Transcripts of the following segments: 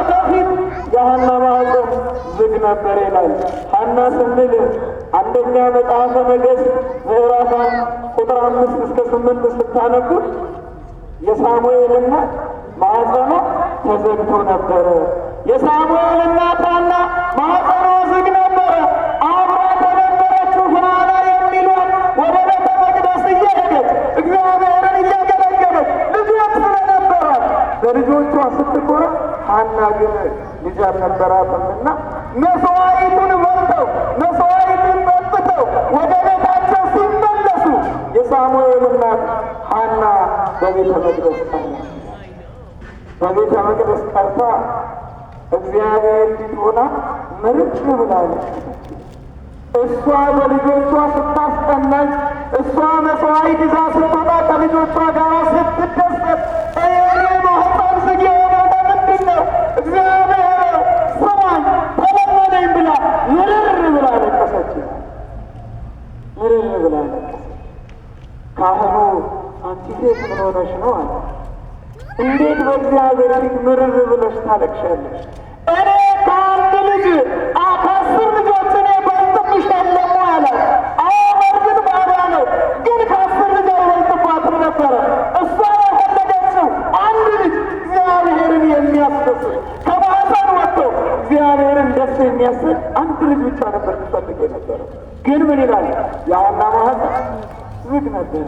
በፊት የሐና ማኅፀን ዝግ ነበር ይላል። ሐና ስንል አንደኛ መጽሐፈ ነገሥት ምዕራፍ 1 ቁጥር 5 እስከ 8 ስታነቡት የሳሙኤል እናት ማኅፀኗ ተዘግቶ ነበረ። የሳሙኤል እናት ሐና ማኅፀኗ ዝግ ነበረ። አብራ ከነበረችው ፍናና የሚሏት ወደ ቤተ መቅደስ እየሄደች እግዚአብሔርን እያገለገለች ልጆች ስለነበራት በልጆቿ ስትኮራ፣ ሐና ግን ልጅ አልነበራትምና መስዋዕቱን በልተው መስዋዕቱን ጠጥተው ወደ ቤታቸው ሲመለሱ የሳሙኤል እናት ሐና በቤተ መቅደስ ቀረች። በቤተ መቅደስ ቀርታ እግዚአብሔር ፊት ሆና ምርጥ ብላለች። እሷ በልጆቿ ስታስቀናች፣ እሷ መስዋዕት ይዛ ስትወጣ ከልጆቿ ጋር ስትደሰት፣ እኔ ማኅፀን ዝግ የሆነው ለምንድን ነው? እግዚአብሔር ስማኝ፣ ተለመነኝ ብላ ምርር ብላ ለቀሰች። ምርር ብላ ለቀሰች። ካህኑ አንቺ ሴት ምን ሆነሽ ነው አለ። እንዴት በእግዚአብሔር ፊት ምርር ብለሽ ታለቅሻለሽ? እኔ ከአንድ ልጅ ከ10 ልጆች እኔ በልጥብሻለሁ አላት። አዎ በእርግጥ ባዳ ነው፣ ግን ከ10 ልጅ አይበልጥባትም ነበረ። እሷ የፈለገችው አንድ ልጅ እግዚአብሔርን የሚያስደስት ከማኅፀን ወጥቶ እግዚአብሔርን ደስ የሚያሰኝ አንድ ልጅ ብቻ ነበር ትፈልግ የነበረው። ግን ምን ይላል? የሐና ማኅፀን ዝግ ነበር።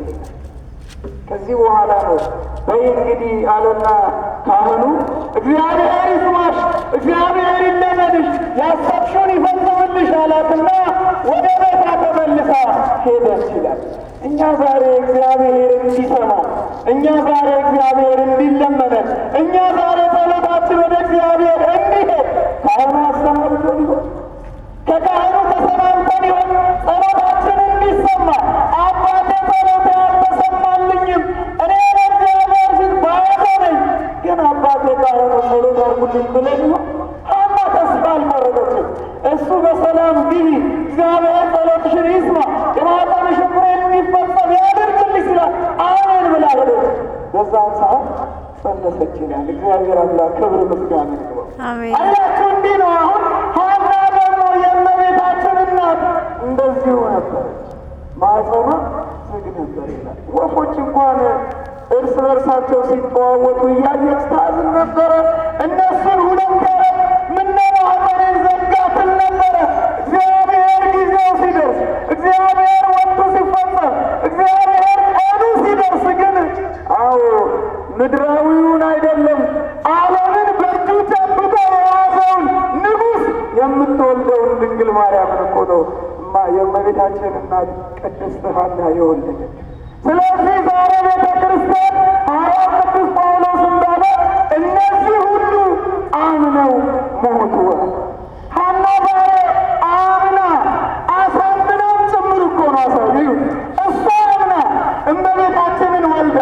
ከዚህ በኋላ ነው በይ እንግዲህ አለና ካህኑ እግዚአብሔር ይስማሽ፣ እግዚአብሔር ይለመንሽ፣ ያሰብሽውን ይፈጽምልሽ አላትና ወደ ቤቷ ተመልሳ ሄደች ይላል። እኛ ዛሬ እግዚአብሔር እንዲሰማ፣ እኛ ዛሬ እግዚአብሔር እንዲለመነን፣ እኛ ዛሬ ጸሎታችን ወደ እግዚአብሔር እንዲሄድ ካህኑ አሰናብቶን ይሆን? ከካህኑ ተሰናብተን ይሆን? ጸሎታችን እንዲሰማ አባቴ ጸሎቴ አልተሰማልኝም፣ እኔ በእግዚአብሔር ፊት ባዶ ነኝ፣ ግን አባቴ ካህኑ ጸሎት አድርጉልኝ ብለን ይሆን? ሐና ተስፋ አልቆረጠችም። እሱ በሰላም ግቢ፣ እግዚአብሔር ጸሎትሽን ይስማ፣ የማኅፀንሽን ፍሬ እንዲፈጸም ያድርግልሽ ሲላት አሜን ብላ ሄደች። በዛን ሰዓት ጸነሰች ይላል። እግዚአብሔር አምላክ ክብር ምስጋና ይግባው። አሜን። አያችሁ፣ እንዲህ ነው። አሁን ሐና ደግሞ የእመቤታችን እናት እንደዚሁ ነበረች። ማኅፀኗ ዝግ ነበር ይላል። ወፎች እንኳን እርስ በርሳቸው ሲተዋወቁ እያየች ታዝን ነበረ። እነሱን ሁለት ያረግ ምነው ማኅፀኔን ዘጋ ትል ነበረ። እግዚአብሔር ጊዜው ሲደርስ፣ እግዚአብሔር ወቅቱ ሲፈጸም፣ እግዚአብሔር ቀኑ ሲደርስ ግን አዎ ምድራዊውን አይደለም ዓለምን በእጁ ጨብጦ የያዘውን ንጉሥ የምትወልደውን ድንግል ማርያምን እኮ ነው የእመቤታችን እናት ቅድስት ሐና የወለደች። ስለዚህ ዛሬ ቤተ ክርስቲያን ሐዋርያው ቅዱስ ጳውሎስ እንዳለ እነዚህ ሁሉ አምነው ሞቱ። ሐና ዛሬ አምና አሳምናም ጭምር እኮ ነው። አሳዩ እሷ አምና እመቤታችንን ወልዳ፣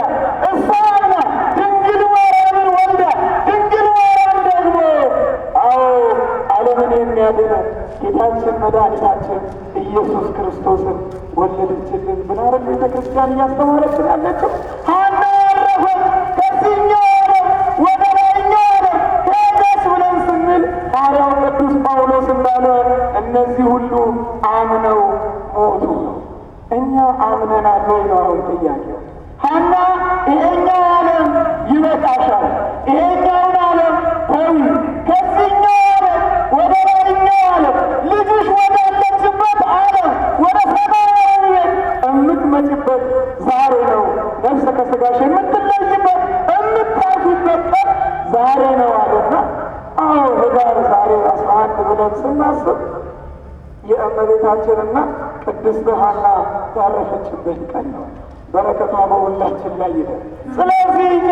እሷ አምና ድንግል ማርያምን ወልዳ፣ ድንግል ማርያም ደግሞ አዎ ዓለምን የሚያድን ጌታችን መድኃኒታችን ኢየሱስ ክርስቶስን ወለደችልን ብላ አይደል ቤተ ክርስቲያን እያስተማረችን ያለችው? ሐና ያረፈች ከዚህኛው ዓለም ወደ ላይኛው ዓለም ሄደች ብለን ስንል ሐዋርያው ቅዱስ ጳውሎስ እንዳለ እነዚህ ሁሉ አምነው ሞቱ ነው። እኛ አምነናል ወይ ነው አሁን ጥያቄው። ሐና ይሄኛው ዓለም ይበቃሻል፣ ይሄኛውን ዓለም ተዊ፣ ከዚህኛው ዓለም ወደ ላይኛው ዓለም ልጅሽ ወዳለችበት ዓለም ወደ ሰማያዊ ቤት የምትመጭበት ዛሬ ነው። ነፍስ ከስጋሽ የምትለይበት የምታርፊበት ቀን ዛሬ ነው አለና አዎ ህዳር ዛሬ 11 ብለን ስናስብ የእመቤታችንና ቅድስት ሐና ያረፈችበት ቀን ነው። በረከቷ በሁላችን ላይ ይደር። ስለዚህ እኛ